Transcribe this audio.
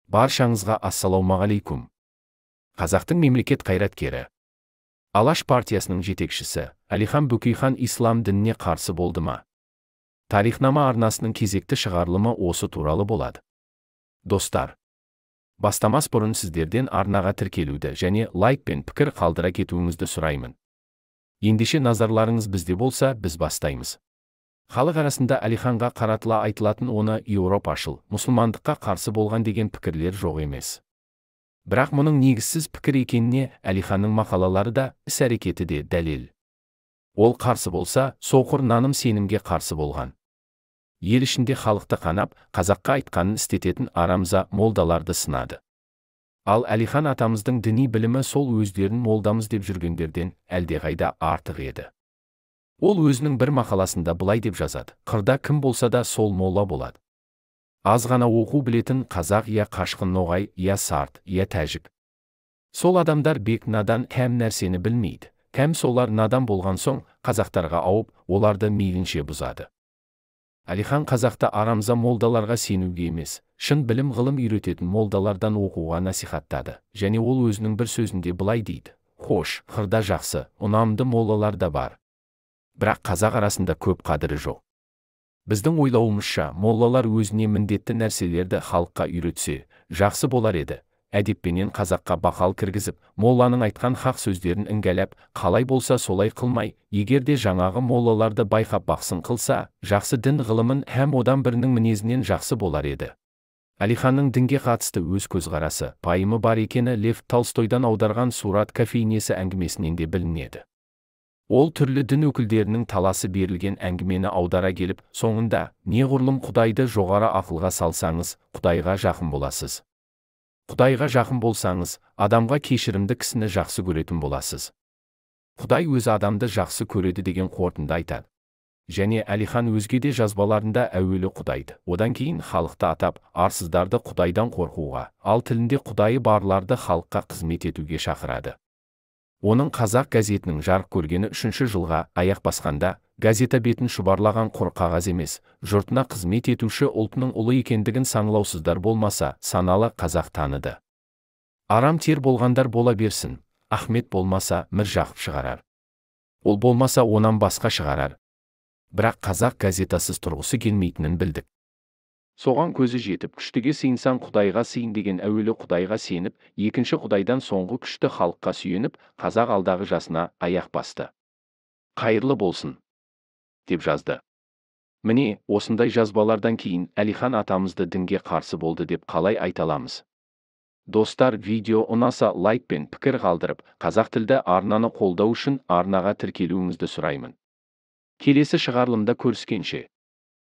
Баршаңызға ассалаумағалейкум. Қазақтың мемлекет қайраткері, Алаш партиясының жетекшісі Әлихан Бөкейхан ислам дініне қарсы болды ма? Тарихнама арнасының кезекті шығарылымы осы туралы болады. Достар, бастамас бұрын сіздерден арнаға тіркелуді және лайк пен пікір қалдыра кетуіңізді сұраймын. Ендеше назарларыңыз бізде болса, біз бастаймыз. Халық арасында Әлиханға қаратыла айтылатын оны еуропашыл, мұсылмандыққа қарсы болған деген пікірлер жоқ емес. Бірақ мұның негізсіз пікір екеніне Әлиханның мақалалары да, іс-әрекеті де дәлел. Ол қарсы болса, соқыр наным сенімге қарсы болған. Ел ішінде халықты қанап, қазаққа айтқанын істететін арамза молдаларды сынады. Ал Әлихан атамыздың діни білімі сол өздерін молдамыз деп жүргендерден әлдеқайда артық еді. Ол өзінің бір мақаласында былай деп жазады: қырда кім болса да сол молла болады. Аз ғана оқу білетін қазақ я қашқын ноғай, я сарт, я тәжік. Сол адамдар бек надан, кәм нәрсені білмейді. Кәм солар надан болған соң, қазақтарға ауып, оларды мейлінше бұзады. Әлихан қазақты арамза молдаларға сенуге емес, шын білім ғылым үйрететін молдалардан оқуға насихаттады. Және ол өзінің бір сөзінде былай дейді: хош, қырда жақсы, ұнамды моллалар да бар. Бірақ қазақ арасында көп қадірі жоқ. Біздің ойлауымызша, моллалар өзіне міндетті нәрселерді халыққа үйретсе, жақсы болар еді. Әдеппенен қазаққа бақал кіргізіп, молланың айтқан хақ сөздерін іңгәләп, қалай болса солай қылмай, егер де жаңағы моллаларды байқап бақсын қылса, жақсы дін ғылымын һәм одан бірінің мінезінен жақсы болар еді. Әлиханның дінге қатысты өз көзқарасы, пайымы бар екені Лев Толстойдан аударған Сурат кофейнесі әңгімесінен де білінеді. Ол түрлі дін өкілдерінің таласы берілген әңгімені аудара келіп, соңында, неғұрлым Құдайды жоғары ақылға салсаңыз, Құдайға жақын боласыз. Құдайға жақын болсаңыз, адамға кешірімді кісіні жақсы көретін боласыз. Құдай өзі адамды жақсы көреді деген қорытынды айтады. Және Әлихан өзге де жазбаларында әуелі Құдайды, одан кейін халықты атап, арсыздарды Құдайдан қорқуға, ал тілінде Құдайы барларды халыққа қызмет етуге шақырады. Оның Қазақ газетінің жарық көргені 3-ші жылға аяқ басқанда, газета бетін шұбарлаған құр қағаз емес, жұртына қызмет етуші ұлтының ұлы екендігін саңлаусыздар болмаса, саналы қазақ таныды. Арам тер болғандар бола берсін, Ахмет болмаса Міржақып шығарар. Ол болмаса онан басқа шығарар. Бірақ қазақ газетасыз тұрғысы келмейтінін білдік. Соған көзі жетіп, күштіге сыйынсаң Құдайға сыйын деген әуелі Құдайға сеніп, екінші Құдайдан соңғы күшті халыққа сүйеніп, қазақ алдағы жасына аяқ басты. Қайырлы болсын, деп жазды. Міне, осындай жазбалардан кейін Әлихан атамызды дінге қарсы болды деп қалай айта аламыз? Достар, видео ұнаса лайк пен пікір қалдырып, қазақ тілді арнаны қолдау үшін арнаға тіркелуіңізді сұраймын. Келесі шығарылымда көріскенше.